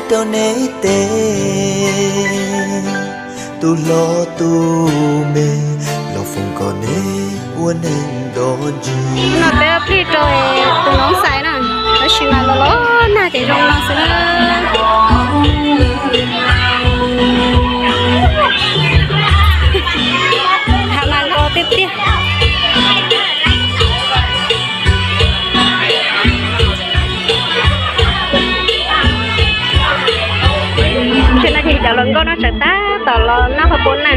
Rau neb tes, tus hlob tus me, los foom kom neb ua neeg nto ntsis. No peb ua plig rau tus noob xais na, tab sis mas los los nag ces zoo no xwb na. Hav mas nto tiag tiag. Tam no ces cov hluas nkauj no tseem tab tom los noj qhov pub na.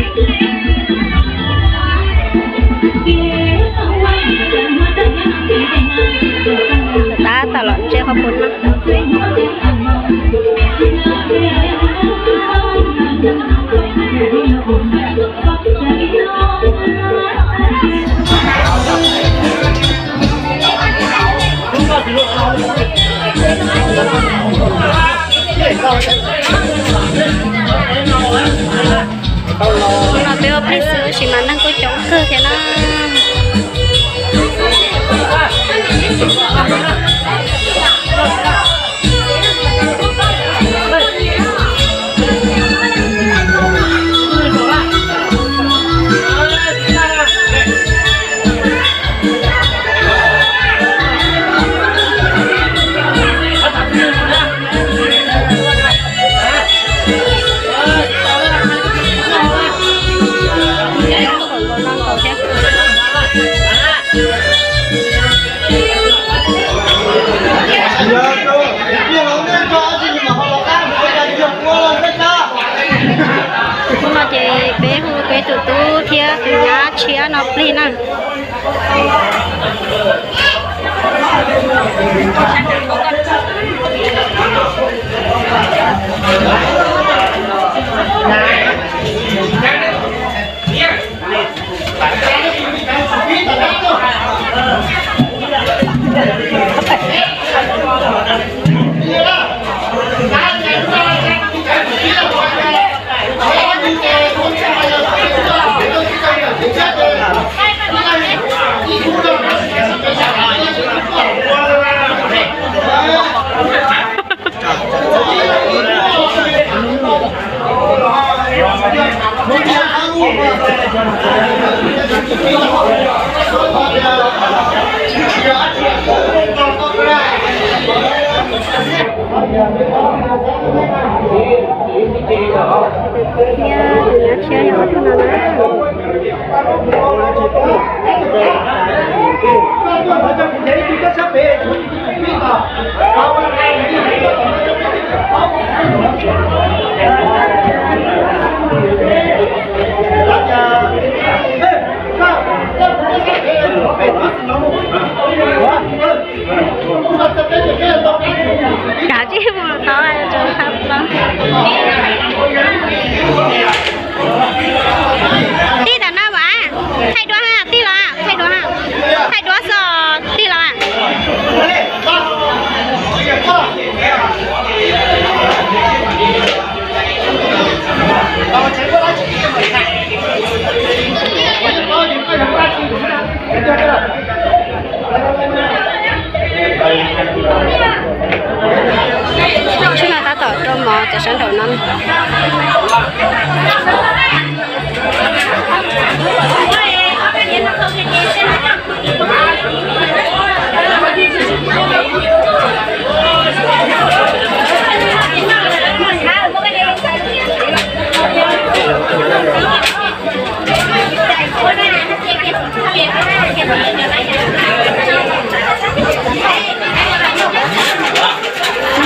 Tab tom los ntse qhov pub no. Hnub no peb ua plig xwb tab sis mas neeg kuj coob kawg thiab na. Hnub no ces peb hu peb tus tub thiab tus nyab tshiab no plig na. Thiab tus nyab tshiab yog ob tug no na. Kav tsij mus tau tseem tau tau. Tij tam no vas, thaij duab ha, tij los ha, thaij duab ha. Thaij duab xwb, tij los ha. Tsheb no tab tom rau mov cov sab nraum no.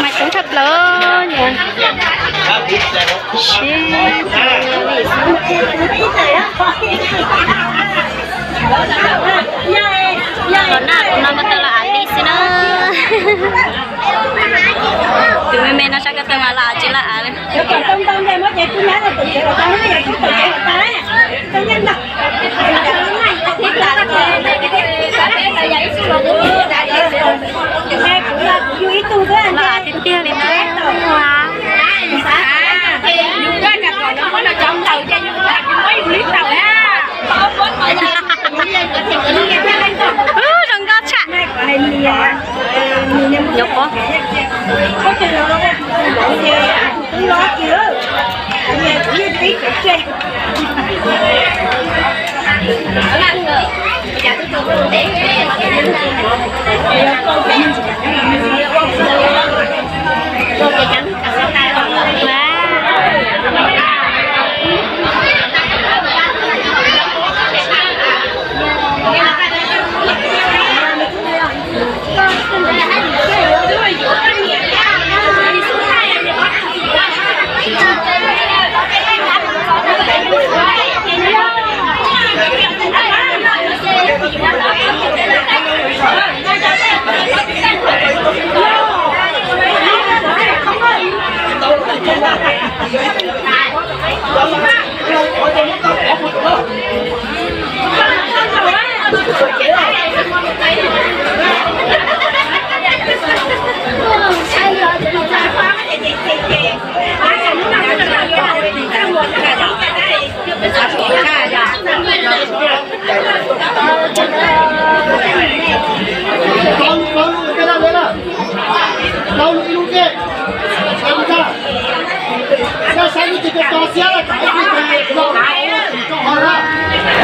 Mas coob tshaj plaws yom. Sib, los nag no ko taw los av li xwb na. Tus me me no sab ko taw mas los av tsis los av li. Los av tiag tiag li na. Ub, zoo nkauj tshaj. Nyob pob.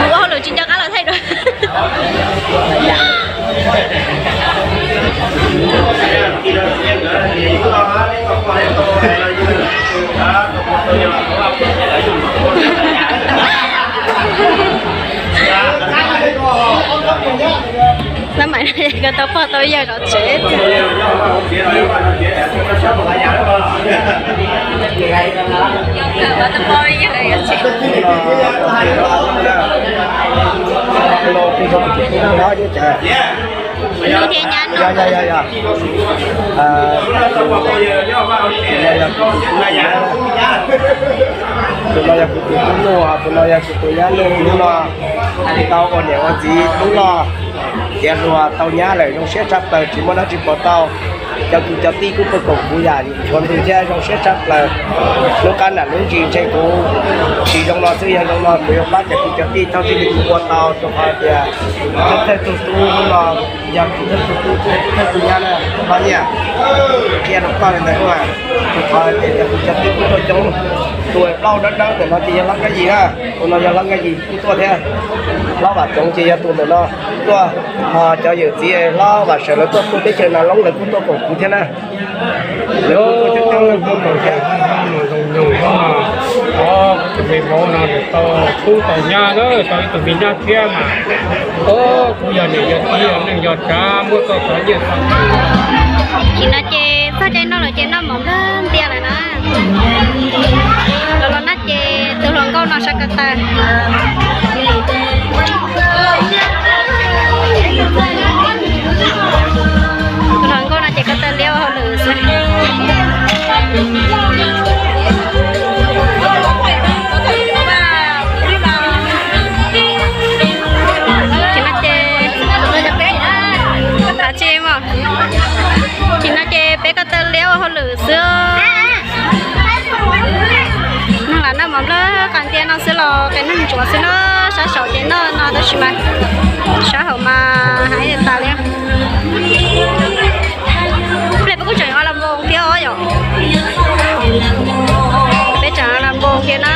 Ua hauj lwm tsis nco qab los thaij dua. Tab mam koj tau pog tau yawg zov tsev. Tus no yog kuv tus tub Nuj, tus no yog kuv tus nyab Nuj. Hnub no tau ua niam ua txiv tub loj tiav hluas tau nyab lawm, zoo siab tshaj plaws, tsis muaj dab tsi pom tau. Cov kwv cov tij kuj tuaj koom kuv yam tshuav ntws thiab, zoo siab tshaj plaws. Lub qab nam lub ntsis ntshe kuv tsis zoo no xwb, yog zoo no kuv yuav pab cov kwv cov tij thaum twg kuv ua tau, rau qhov tias thawj tug tub hnub no yog kuv thawj tug tub, thawj tug nyab na, pab nyiaj qhia rau koj li ntawd. Rau qhov tias cov kwv cov tij kuj tuaj coob, tus plaub dawb dawb ntawm no ces yog Hlob Nkaj Yim na, tus no yog Hlob Nkaj Yim kuj tuaj thiab. Hlob Vam Txoov ces yog tus ntawm no tuaj, ho cov yawm txiv Hlob Vam Sawm lawv tuaj pub teb chaws Nas Loob lawv kuj tuaj koom kuv thiab na. Lawv kuj tuaj coob coob, lawv kuj koom thiab. Tus me vauv no nws tau tub tau nyab na, tau ib tug me nyab thiab mas. Kuv yog niam yog txiv yog neej yog tsav muab tuaj tau nyiaj. Tsis no ces txog caij noj lawm ces noj mov nplawg ntias lawm na. Los los na ces tus hluas nkauj no sab ko taw. Tus hluas nkauj no ces ko taw liab ua hauj lwm xwb. Ces no ces, a, tsis muaj. Ces no ces peb ko taw liab ua hauj lwm xwb. Neeg lam noj mov nplawg qas ntias no xwb los qias neeg ntsuav xwb na, sab saud ces noj no tab sis mas sab hauv mas haib tas li. Ple peb kuj tseem yuav los npoo thiab os yom. Peb tseem los npoo thiab na.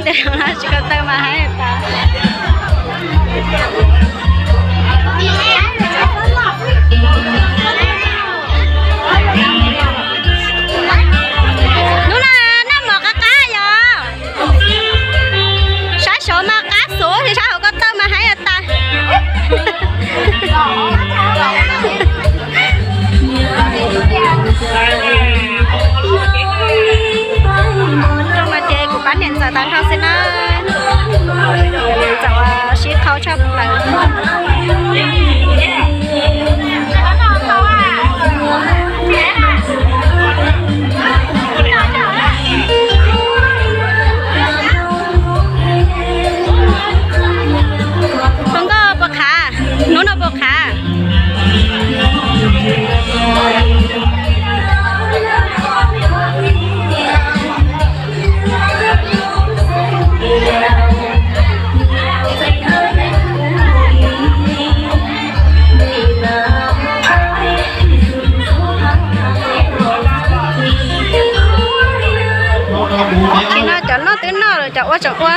Tsis koj tawg mas haib tas. Hnub no noj mov qab qab yog. Sab saud mas qab xuv, sab hauv koj tawg mas haib tas. Rooj no ces kuv pab niam ntxawm tag nrho xwb na. Niam ntxawm sib qhau tshaj plaws. Hluas nkauj puas qhav? Hnub no puas qhav? Tam sim no cov noj twb noj lawm, cov ua tseem ua.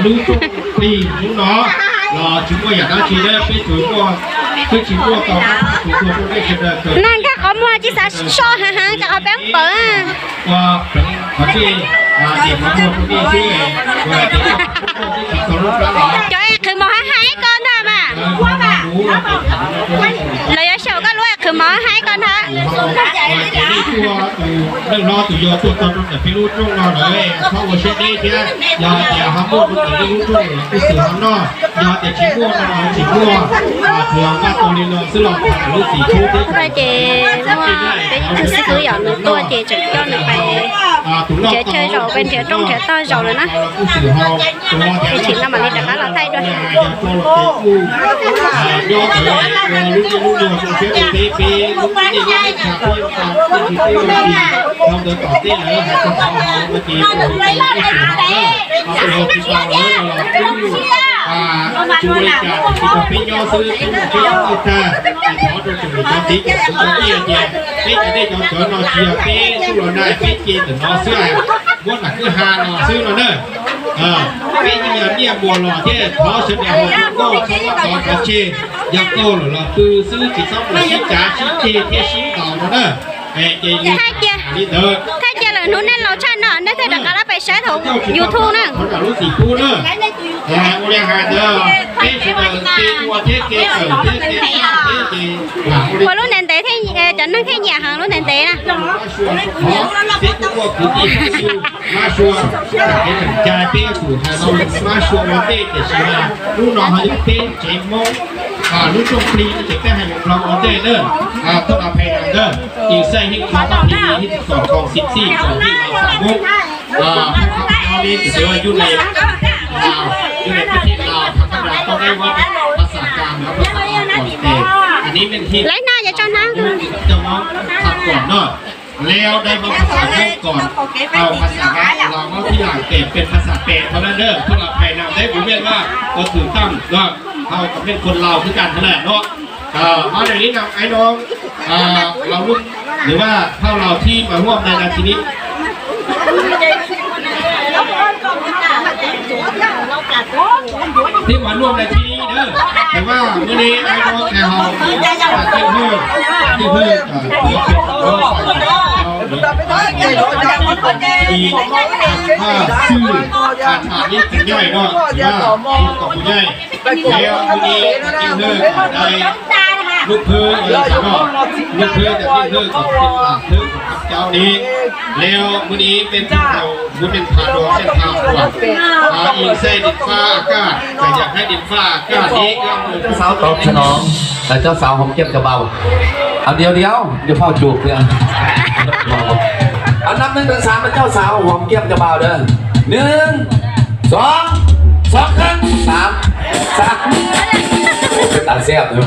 Lub rooj plig hnub no los tsis muaj yam dab tsi, peb tsuas muaj, twb tsis muaj tau, tsuas muaj rooj dej sawv daws kawg. Nag nkag qhov muag tsis xav so heev heev, tsam qhov peeb pawv. Cov es qhwv mov hab hais ko ntag mas. Lawv yuav xyaum koj lub es qhwv mov hais ko ntag. Leej hlob tus yog tuaj txog rau ntawm peb lub rooj no lawm, txhob ua siab deb thiab. Yog tias ho muaj rau ntawm peb lub rooj los kuj xwm ho noj, yog tias tsis muaj no los tsis muaj. Tsuas npaj tau li no xwb los tham lub txim pub thiab. Ces muaj peb ib tug xib fwb yom, nws tuaj ces tseem coj nws pais nrhiav chaw zaum, pais nrhiav rooj nrhiav tog zaum lawm na. Ces tsim no mam li rov qab los thaij dua. Peb cov dej cov cawv no tsis yog peb xub los nag, peb ce ntawm no xwb, muab nram kwj ha no xwb no na. Peb yeej yog niaj muas los thiab, thov sawv daws ho nkauj txhob tov tov tseg, yog kauj lawm los pw xwb, tsis txhob mus sib cav sib ceg thiab sib ntaus no na. Thaij cia, thaij cia lawm, hnub nej laus tshaj no nej thiaj rov qab lab pais saib thaum YouTube na. Ua li hais ntawd, peb sawv daws kev ua thiab kev kawm thiab kev noj thiab kev ua lub ntev ntev, cov neeg thiaj nyiam heev lub ntev ntev na. Peb kuj muaj kwv tij Mab Sua, kev tseem cai peb yuav tsum hais tau Mab Sua ua ntej, tiam sis mas hnub no ho yog peb tsev Hmoob, lub rooj plig ces peb hais lus Nplog ua ntej na. Thoj no phem ntawd, Yeej Xaij Heej Kho Pab Phi Heej Kom Koo Xim Txij Kom Heej Los Xam Hmoob. Thoj no peb tus ua Yus Nees, Yus Nees Pab Phi Los Tham Kab Nra Toj Dab Vab Phas Xas Kas Lawv Phas Xas Kom Tes, Anv Mej Hib Lawv Naj Yas Tso Nab Coj Mob Tham Kom Noj, Lawv Dab Vab Phas Xas Hmoob Kom, Tau Phas Xas Vab Los Mob Thib Lam Tes Pes Phas Xas Pes Thov Nab Dawb Thoj Los Phem Nam Deb Bus Mej Vaj Ua Thwm Tam Noj, Hau Kom Mej Khun Laus Twb Kam Thov Nab Noj. Mab Nais Lib Nam Aib Noo, Laus Lub, nws Vaj Thoj Laus Thib Mas Huaj Nais Nas Tsis Nib. Thib Mas Huaj Nais Tsis Nib na, nws Vaj Nais Lib Aib Noo Khais Hau, Tij Hwj, Tij Hwj, Xwj, Tham Nib Tsis Nyaij Noj, Tij Kom Mus Nyaij. Lub phwb, lub phwb, lub phwb kom peb lam phwb kom kab caub ni. Leo mus ni peb phwb tau, mus peb phab dua peb phab quas. Ib xej Diam Faj Kaj, kom yam hais Diam Faj Kaj ni. Tus sawv tau tsis no, tus sawv hom kiam cov npau. Ua diav diav, diav phauj cuj tiag. Ua nab neeb tus sawv mas tus sawv hom kiam cov npau da. Neeb, xov, xov kheeb, xav, xav. Tus tas xiab, mus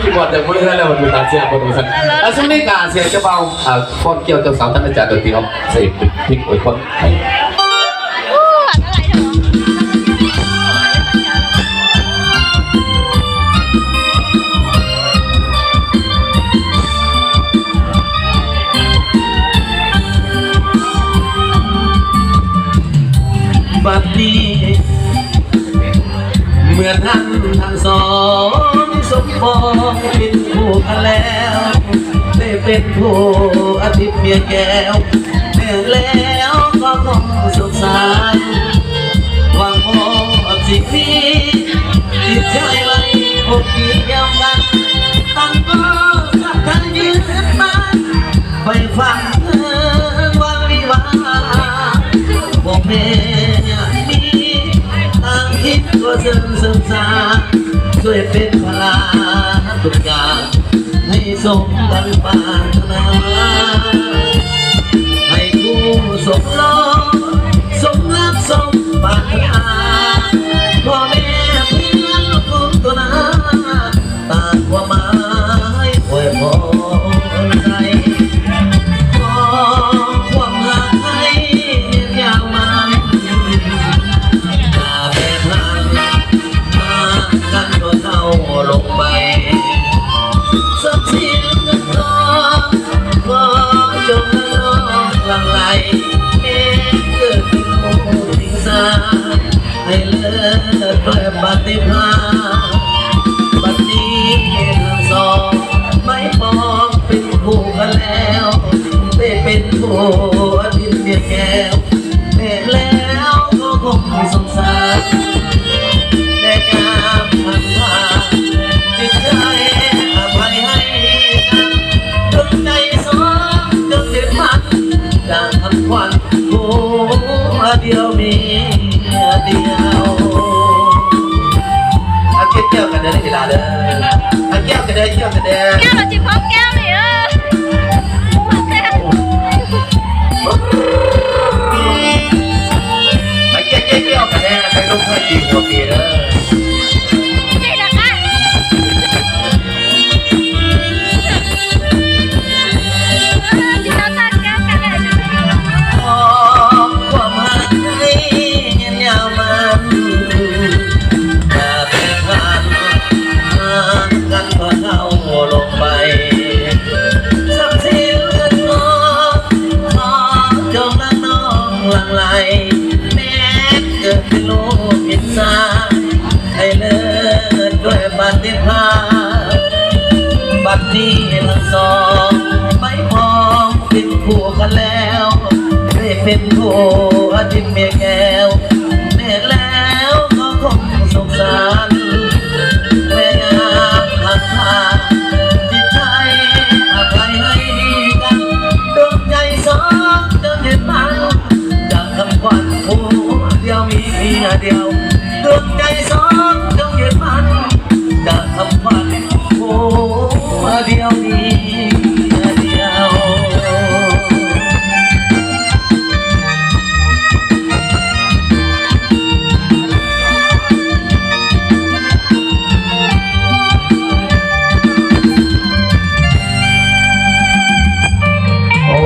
tsis muaj tes mus lawm, tus tas xiab mus tus xav. Xub neb tas xiab cov npau, phoj kiam cov sawv tab meeg cas tus tim ob, xav pib ua phoj. บัดนี้ เมื่อท่านทั้งสองสมปองเป็นคู่กันแล้ว ได้เป็นผัวอาทิตย์เมียแก้ว แม่แล้วก็คงสงสาร หวังมอบสิ่งนี้ จิตใจไว้คงเดียวกัน ต่างก็ศรัทธายึดมั่น ไปฟังเรื่องวันวิวาห์ พวกแม่มีต่างคิดก็เสริมเสริมสร้าง ช่วยเป็นพลาทุกอย่าง ให้สมดังปรารถนา ให้คู่สมรสสมรักสมปรารถนา พ่อแม่เพื่อนฝูงตัวหน้า ตามความหมายอวยพรใจ ขอความรักให้ยืนยาวมัน อย่าแปรผัน ห่างกันก็เท่าลงไป ทรัพย์สินเงินทอง ขอจงน้องหลั่งไหล เอ็นเกิดเป็นคู่หญิงสาว ให้เลิศด้วยปาฏิหาริย์ บัดนี้ทั้งสองไม้ปองเป็นคู่กันแล้ว ได้เป็นผัวอาทิตย์เมียแก้ว แม่แล้วก็คงสงสาร แม่ยามผ่านผ่าน จึงได้อภัยให้กัน ดวงใจสองจงยึดมั่น ดังคำขวัญผัวเดียวเมียเดียว เอาเก็บแก้วกันเด้อทีหลังเด้อ เอาแก้วกันเด้อ แก้วกันเด้อ แก้วเราจิบพร้อมแก้วเลยเออ เอาแก้วแก้วแก้วกันเด้อ ไปลงเพื่อนตีหัวเปียเด้อ ความหมายยืนยาวมัน อย่าแปรผัน ห่างกันก็เท่าลมไป ทรัพย์สินเงินทอง ขอจงรักน้องหลั่งไหล แม้เกิดเป็นลูกเป็นสาว ให้เลิศด้วยปาฏิหาริย์ บัดนี้ทั้งสองไม้ปองเป็นคู่กันแล้ว ได้เป็นผัวอาทิตย์เมียแก้ว แม่แล้วก็คงสงสาร แม่ยามหักพา จิตใจอภัยให้กัน ดวงใจสองจงยึดมั่น ดังคำขวัญผัวเดียวเมียเดียว ดวงใจสองจงยึดมั่น ดังคำขวัญผัวเดียวเมียเดียว โอ้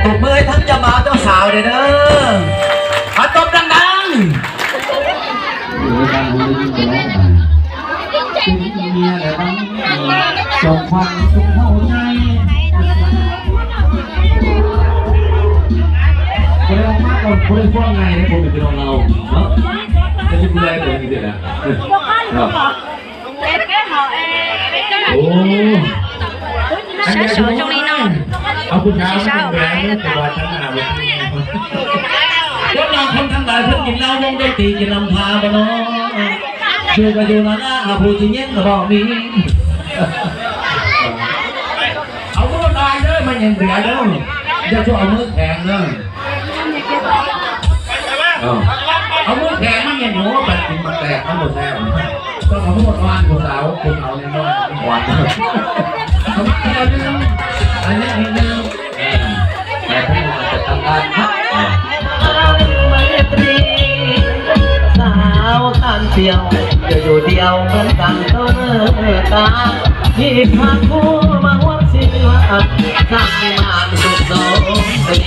ตบมือให้ทั้งเจ้าบ่าวเจ้าสาวเลยเด้อ ขอตบดังๆ อยู่ด้วยกันรู้เรื่องไปแล้ว เป็นเมียอะไรบ้าง ส่งความสุขเข้าใจ คนได้มากกว่าคนได้ช่วงไงนะ ผมเป็นพี่น้องเราเนาะ จะเป็นผู้ใดเดี๋ยวนี้เดี๋ยวนะ เนาะ โอ้ ช้าสองช่วงนี้เนาะ เอาผู้ชายมาแบ่งแต่ว่าฉันหาไม่ได้ พวกเราคนทั้งหลายเพิ่งกินเหล้าวงดนตรีกินน้ำพาไปเนาะ อยู่กันอยู่นั่นนะ เอาผู้ที่เย็นก็บอกมี เอามือลอยเด้อ มันยังเหลือเด้อ อย่าชวนเอามือแข็งเด้อ เออ เอามือแข็งมันยังหนูไปกินมาแตกมันหมดแล้ว ต้องเอามืออ่อนผู้สาวผู้สาวเนี่ยน้อยอ่อน เอามาเดียวนึง อันนี้อีกนึง เออ แต่พวกมันจะทำงานครับ เออ สาวตันเตียว จะอยู่เดียวเหมือนต่างต้นตาล ที่พาคู่มาหวานเสียงหวาน สร้างให้มันสุขสมดี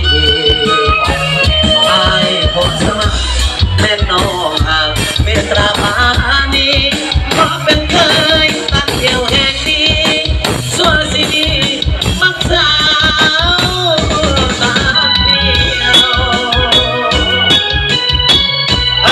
อ้ายขอสมัครเป็นน้องหากเมตตาปานี เพราะเป็นเคยตันเตียวแห่งนี้ ชั่วสิมีมักสาวตันเตียว เอา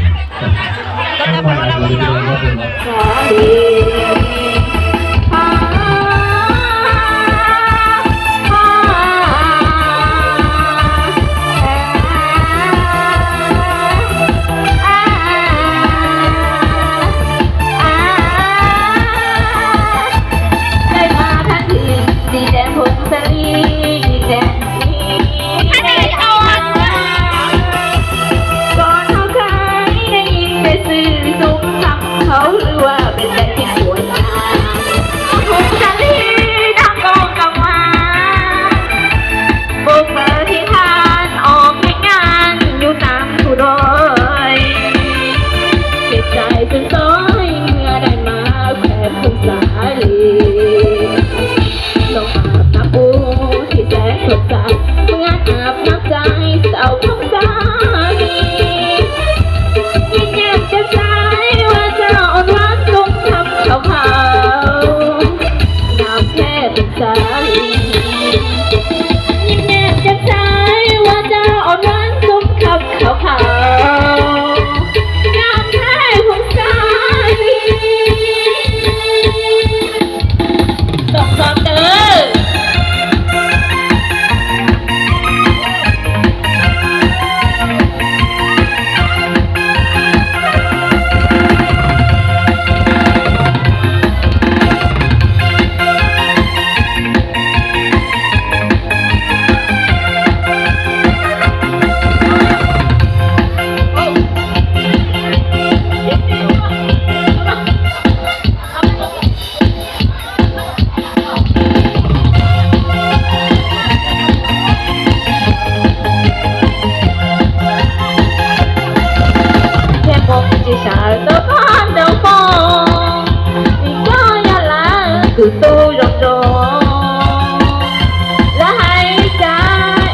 Thank you.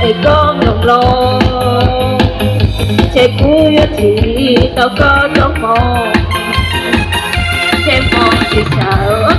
Koj mloog los, ces kuv yuav tsim tau koj cov hmoov, ces hmoov tsis txawv